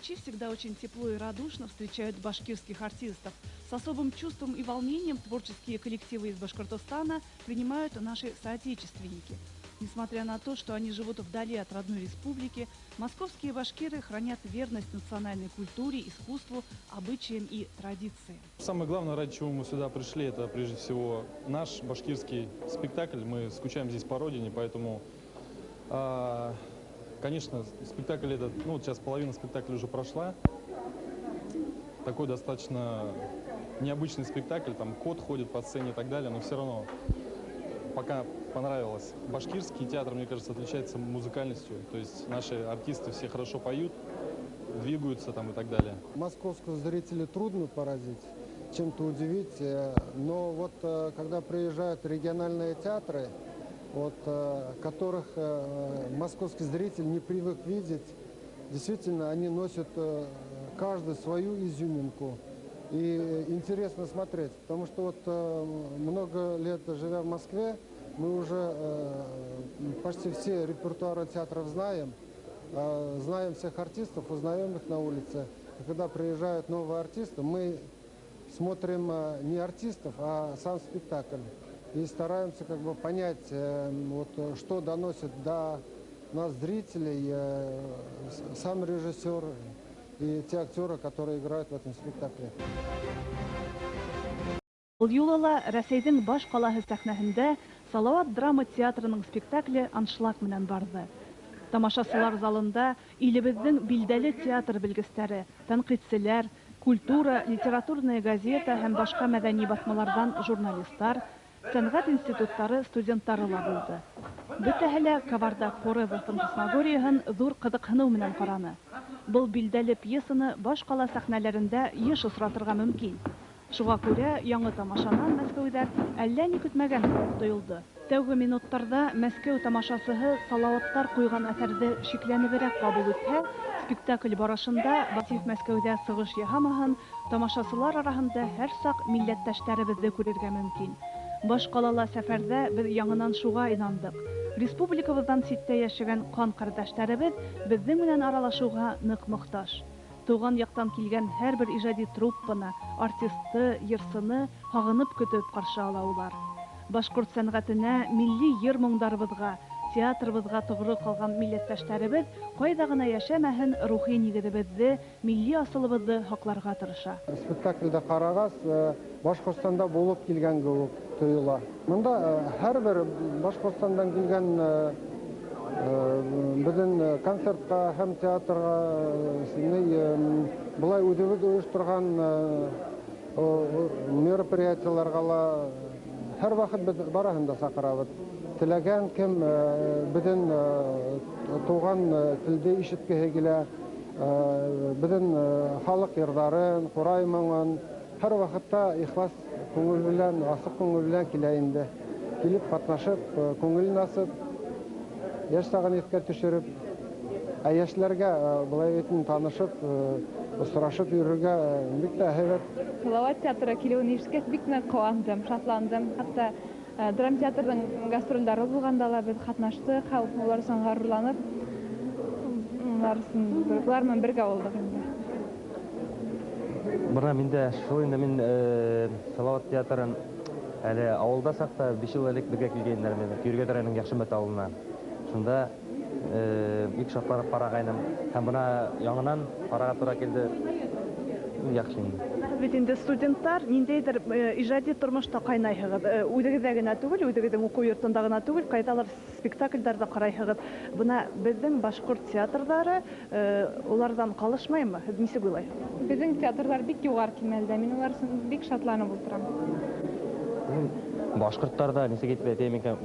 Всегда очень тепло и радушно встречают башкирских артистов. С особым чувством и волнением творческие коллективы из Башкортостана принимают наши соотечественники. Несмотря на то, что они живут вдали от родной республики, московские башкиры хранят верность национальной культуре, искусству, обычаям и традициям. Самое главное, ради чего мы сюда пришли, это прежде всего наш башкирский спектакль. Мы скучаем здесь по родине, поэтому, конечно, спектакль этот, ну вот сейчас половина спектакля уже прошла. Такой достаточно необычный спектакль, там кот ходит по сцене и так далее, но все равно пока понравилось. Башкирский театр, мне кажется, отличается музыкальностью, то есть наши артисты все хорошо поют, двигаются там и так далее. Московского зрителя трудно поразить, чем-то удивить, но вот когда приезжают региональные театры, вот, которых московский зритель не привык видеть, действительно, они носят каждый свою изюминку. И интересно смотреть, потому что вот много лет живя в Москве, мы уже почти все репертуары театров знаем, знаем всех артистов, узнаем их на улице. И когда приезжают новые артисты, мы смотрим не артистов, а сам спектакль. И стараемся как бы понять, вот, что доносит до нас зрителей сам режиссер и те актеры, которые играют в этом спектакле. Был юлы ла Рәсәйҙең баш ҡалаһы сәхнәһендә Салауат драма театрының спектакле аншлаг менән барҙы. Тамашасылар залында илебеҙҙең билдәле театр белгестәре, тәнҡитселәр, «Культура», «Литературная газета» һәм башҡа мәҙәни баҫмаларҙан журналистар, сәнғәт институттары студенттары ла булды. Бөтәһе лә «Кавардак Forever» фантасмагорияһын ҙур ҡыҙыҡһыныу менән ҡараны. Был билдәле пьесаны баш ҡала сәхнәләрендә йыш осратырға мөмкин. Шуға күрә яңы тамашанан мәскәүҙәр әллә ни көтмәгән кеүек тойолдо. Тәүге минуттарҙа Мәскәү тамашасыһы Салауаттар ҡуйған әҫәрҙе шикләнеберәк ҡабул итһә, спектакль барышында Васиф Мәскәүҙә сығыш яһамаһын, тамашасылар араһында һәр саҡ милләттәштәребеҙҙе күрергә мөмкин. Баш ҡалала сәфәрҙә беҙ яңынан шуға инандыҡ. Республикабыҙҙан ситтә йәшәгән ҡан ҡәрҙәштәребеҙ беҙҙең менән аралашыуға ныҡ мохтаж. Тыуған яҡтан килгән һәр бер ижади труппаны, артисты, йырсыны һағынып көтөп ҡаршы ала улар. Башҡорт сәнғәтенә, милли йыр моңдарыбыҙға, театрыбыҙға тоғро ҡалған милләттәштәребеҙ ҡайҙа ғына йәшәмәһен, рухи нигеҙебеҙҙе, милли асылыбыҙҙы һаҡларға тырыша. Спектаклде ҡарағас, Башҡортостанда булып килгән кеүек тойола. Бында һәр бер Башҡортостандан килгән беҙҙең концертҡа һәм театрға, былай үҙебеҙ ойошторған мероприятияларға ла һәр ваҡыт беҙ барыһын да саҡырабыҙ. Теләгән кем беҙҙең тыуған телде ишеткеһе килә, беҙҙең халыҡ йырҙарын, ҡурай моңон һәр ваҡытта ихлас күңел белән, асыҡ күңел белән килә инде. Килеп ҡатнашып, күңелен асып, йәш сағын иҫкә төшөрөп, ә йәшләргә былай бит танышып, осрашып йөрөргә бик тә һәйбәт. Салауат театры килеүен ишеткәс бик ныҡ ҡыуандым, шатландым. Хатта драма театрҙың гастролдәре булғанда ла беҙ ҡатнаштыҡ, улар өсөн ғорурланып, улар менән бергә булдыҡ инде. Бына мин дә шул инде, мин Салауат театрын әле ауылда саҡта 5 йыл элек бергә килгәйнеләр мине, Көйөргәҙ районының Яҡшымәт ауылына. Шунда бик шатланып ҡарағайным. Һәм бына яңынан ҡарарға тура килде. Яҡшы инде. Бит инде студенттар ниндәйҙер ижади тормошта ҡайнайһығыҙ. Үҙегеҙҙә генә түгел, үҙегеҙҙең уҡыу йортонда ғына түгел, ҡайҙалыр спектаклдәрҙе ҡарайһығыҙ. Бына беҙҙең башҡорт театрҙары уларҙан ҡалышмаймы? Һеҙ нисек уйлайһығыҙ? Беҙҙең театрҙар бик юғары кимәлдә. Мин улар өсөн бик шатланып ултырам. Башҡорттарҙа нисек итеп әйтәйем икән,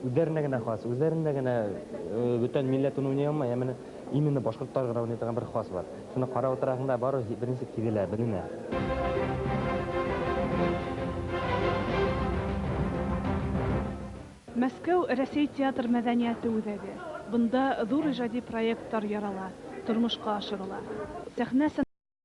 үҙҙәренә генә хас, үҙҙәренә генә бөтөн милләт уны уйнай алмай, ә менә именно башҡорттар ғына уйнай торған бер хас бар. Шуны ҡарап ултыраһың да, бары бер нисек һиҙелә, беленә. Мәскәү Рәсәй театр мәҙәниәте үҙәге. Бында ҙур ижади проекттар ярала, тормошҡа ашырыла. Сәхнә